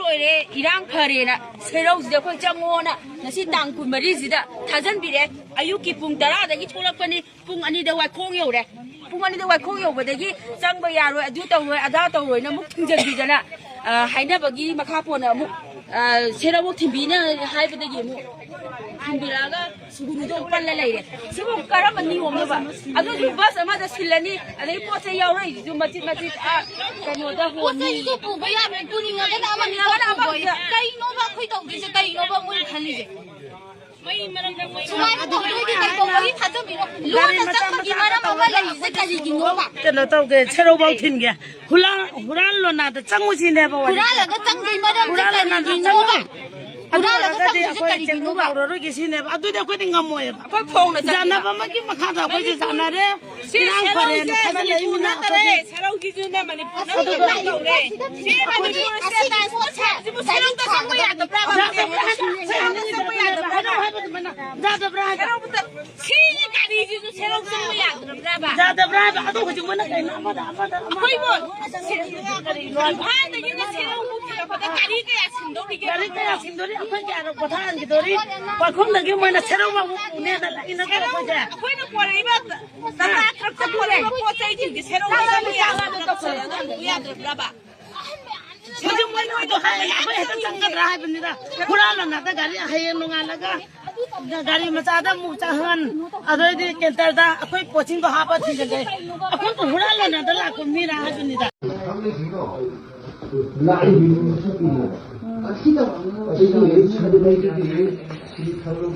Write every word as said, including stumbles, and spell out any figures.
ꯂꯣꯏꯔꯦ, ꯏꯔꯥꯡ ꯐꯔꯦꯅ ꯁꯦꯔꯧꯁꯤꯗ ꯑꯩꯈꯣꯏ ꯆꯪꯉꯣꯅ ꯉꯁꯤ ꯇꯥꯡ ꯀꯨꯟꯃꯔꯤꯁꯤꯗ ꯊꯥꯖꯤꯟꯕꯤꯔꯦ꯫ ꯑꯌꯨꯛꯀꯤ ꯄꯨꯡ ꯇꯔꯥꯗꯒꯤ ꯊꯣꯛꯂꯛꯄꯅꯤ, ꯄꯨꯡ ꯑꯅꯤꯗ ꯋꯥꯏꯈꯣꯡ ꯌꯧꯔꯦ꯫ ꯄꯨꯡ ꯑꯅꯤꯗ ꯋꯥꯏꯈꯣꯡ ꯌꯧꯕꯗꯒꯤ ꯆꯪꯕ ꯌꯥꯔꯣꯏ, ꯑꯗꯨ ꯇꯧꯔꯣꯏ, ꯑꯗꯥ ꯇꯧꯔꯣꯏꯅ ꯑꯃꯨꯛ ꯊꯤꯡꯖꯤꯟꯕꯤꯗꯅ, ꯑ, ꯍꯥꯏꯅꯕꯒꯤ ꯃꯈꯥ ꯄꯣꯟꯅ ꯑꯃꯨꯛ, ꯑ, ꯁꯦꯔꯧ ꯊꯤꯟꯕꯤꯅ ꯍꯥꯏꯕꯗꯒꯤ ꯑꯃꯨꯛ ꯊꯤꯟꯕꯤꯔꯛꯑꯒ ꯁꯨꯒꯨꯅꯨꯗꯣ ꯄꯜꯂ ꯂꯩꯔꯦ꯫ ꯁꯤꯕꯨ ꯀꯔꯝꯕ ꯅꯤꯌꯣꯝꯅꯣꯕ? ꯑꯗꯨꯁꯨ ꯕꯁ ꯑꯃꯗ ꯁꯤꯜꯂꯅꯤ, ꯑꯗꯩ ꯄꯣꯠ ꯆꯩ ꯌꯥꯎꯔꯛꯏꯁꯤꯁꯨ ꯃꯆꯤꯠ ꯃꯆꯤꯠ, ꯑꯥ, ꯀꯩꯅꯣꯗ ꯍꯣꯟꯅꯤ꯫ ꯄꯨꯕ ꯌꯥꯕ ꯄꯨꯅꯤꯡꯉꯒꯅ ꯑꯃ ꯄꯨꯅꯤꯡꯉꯒꯅ ꯑꯃ ꯄꯨꯕ ꯌꯥꯏ꯫ ꯀꯩꯅꯣꯕ ꯑꯩꯈꯣꯏ ꯇꯧꯗꯣꯏꯁꯦ? ꯀꯩꯅꯣꯕ ꯃꯣꯏꯅ ꯈꯜꯂꯤꯁꯦ? ꯁꯨꯃꯥꯏꯅ ꯇꯧꯗꯣꯏꯗꯤ ꯀꯩꯗꯧꯕꯒꯤ ꯊꯥꯖꯕꯤꯔꯣ? ꯂꯣꯟꯅ ꯆꯪꯕꯒꯤ ꯃꯔꯝ ꯑꯃ ꯂꯩꯔꯤꯁꯦ ꯀꯔꯤꯒꯤꯅꯣꯕ? ꯀꯩꯅꯣ ꯇꯧꯒꯦ, ꯁꯦꯔꯧꯐꯥꯎ ꯊꯤꯟꯒꯦ꯫ ꯍꯨꯔꯥꯟ-, ꯍꯨꯔꯥꯟ ꯂꯣꯟꯅꯗ ꯆꯪꯉꯨ ꯁꯤꯅꯦꯕ ꯋꯥꯔꯤꯁꯦ꯫ ꯍꯨꯔꯥꯜꯂꯒ ꯆꯪꯕꯒꯤ ꯃꯔꯝꯁꯦ ꯍꯨꯔꯥꯟ ꯂꯣꯟꯅꯗ ꯀꯔꯤꯒꯤꯅꯣꯕ? ꯆꯪꯉꯨ꯫ ꯑꯗꯨ ꯍꯨꯔꯥꯜꯂꯒ ꯑꯣꯏꯔꯒꯗꯤ ꯆꯪꯕꯁꯦ ꯑꯩꯈꯣꯏ ꯀꯔꯤꯒꯤꯅꯣꯕ? ꯆꯦꯡꯅꯧ ꯂꯧꯔꯔꯣꯏꯒꯦ ꯁꯤꯅꯦꯕ꯫ ꯑꯗꯨꯗꯤ ꯑꯩꯈꯣꯏꯗꯤ ꯉꯝꯃꯣꯏꯕ꯫ ꯑꯩꯈꯣꯏ ꯐꯣꯡꯅ ꯆꯠꯂꯤꯕ꯫ ꯌꯥꯅꯕꯃꯛꯀꯤ ꯃꯈꯥꯗ ꯑꯩꯈꯣꯏꯁꯦ ꯌꯥꯅꯔꯦ꯫ ꯁꯤ ꯏꯔꯥꯡ ꯁꯦꯔꯧꯁꯦ ꯐꯔꯦꯅ ꯃꯅꯤꯄꯨꯔ ꯊꯥꯖꯤꯜꯂꯛꯏꯃꯤꯅ ꯅꯠꯇꯔꯦ, ꯑꯩꯈꯣꯏꯗꯤ ꯁꯦꯔꯧꯁꯤꯁꯨꯅꯦ ꯃꯅꯤꯄꯨꯔ ꯅꯠꯇꯕ ꯀꯧꯔꯦ꯫ ꯁꯤ ꯃꯅꯤꯄꯨꯔ state ꯁꯤꯕꯨ ꯁꯦꯔꯧꯗ ꯆꯪꯕ ꯌꯥꯗꯕ꯭ꯔꯥꯕ? ꯁꯦꯔꯧꯗ ꯆꯪꯕ ꯌꯥꯗꯕ꯭ꯔꯥꯕ? ꯌꯥꯗꯕ꯭ꯔꯥ ꯍꯥꯏꯕ? ꯁꯦꯔꯧꯗ ꯁꯤꯒꯤ ꯒꯥꯔꯤꯁꯤꯁꯨ ꯁꯦꯔꯧ ꯆꯪꯕ ꯌꯥꯗ꯭ꯔꯕ꯭ꯔꯥꯕ? ꯌꯥꯗꯕ꯭ꯔꯥ ꯍꯥꯏꯕ? ꯑꯗꯨ ꯍꯧꯖꯤꯛ ꯃꯣꯏꯅ ꯀꯩꯅꯣ ꯑꯃꯗ, ꯑꯃꯗ, ꯑꯃꯗ, ꯑꯩꯈꯣꯏꯕꯨ ꯏꯝꯐꯥꯜꯗꯒꯤꯅ ꯁꯦꯔꯧꯕꯨ ꯊꯤꯜꯂꯛꯄꯗ ꯒꯥꯔꯤ ꯀꯌꯥ ꯁꯤꯟꯗꯧꯔꯤꯒꯦ? ꯒꯥꯔꯤ ꯀꯌꯥ ꯁꯤꯟꯗꯣꯔꯤ? ꯑꯩꯈꯣꯏ ꯀꯌꯥꯔꯛ ꯄꯣꯊꯥꯍꯟꯈꯤꯗꯣꯔꯤ? ꯋꯥꯏꯈꯣꯡꯗꯒꯤ ꯃꯣꯏꯅ ꯁꯦꯔꯧ ꯐꯥꯎꯕ ꯄꯨꯅꯦꯅ ꯂꯥꯛꯏ ꯅꯠꯇ꯭ꯔꯣ ꯑꯩꯈꯣꯏꯁꯦ? ꯑꯩꯈꯣꯏꯅ ꯄꯣꯔꯛꯏꯕ ꯇꯔꯥ ꯇꯔꯨꯛꯇ ꯄꯣꯔꯛꯏꯕ ꯄꯣꯠ ꯆꯩꯁꯤꯡꯁꯦ ꯁꯦꯔꯧꯗ ꯆꯪꯕ ꯌꯥꯗ꯭ꯔꯕ꯭ꯔꯥ? ꯍꯧꯖꯤꯛ ꯃꯣꯏꯅ ꯑꯗꯨ ꯍꯥꯏ, ꯑꯩꯈꯣꯏ ꯍꯦꯛꯇ ꯆꯪꯒꯗ꯭ꯔꯥ ꯍꯥꯏꯕꯅꯤꯗ꯫ ꯍꯨꯔꯥꯜꯂ ꯅꯠꯇ ꯒꯥꯔꯤ ꯍꯌꯦꯡ ꯅꯣꯡꯉꯥꯜꯂꯒ ꯒꯥꯔꯤ ꯃꯆꯥꯗ ꯑꯃꯨꯛ ꯆꯪꯍꯟ, ꯑꯗꯩꯗꯤ ꯀꯦꯟꯇꯔꯗ ꯑꯩꯈꯣꯏ ꯄꯣꯠꯁꯤꯡꯗꯣ ꯍꯥꯞꯄ ꯊꯤꯟꯖꯤꯟꯈ꯭ꯔꯦ꯫ ꯑꯩꯈꯣꯏꯕꯨ ꯍꯨꯔꯥꯜꯂ ꯅꯠꯇ ꯂꯥꯛꯄ ꯃꯤꯔꯥ ꯍꯥꯏꯕꯅꯤꯗ꯫ ꯂꯥꯛꯏꯕ ꯃꯤꯁꯤꯡꯁꯤꯅ ꯑꯁꯤꯗ ꯑꯩꯈꯣꯏꯒꯤ ꯁꯟꯗ ꯂꯩꯕꯒꯤ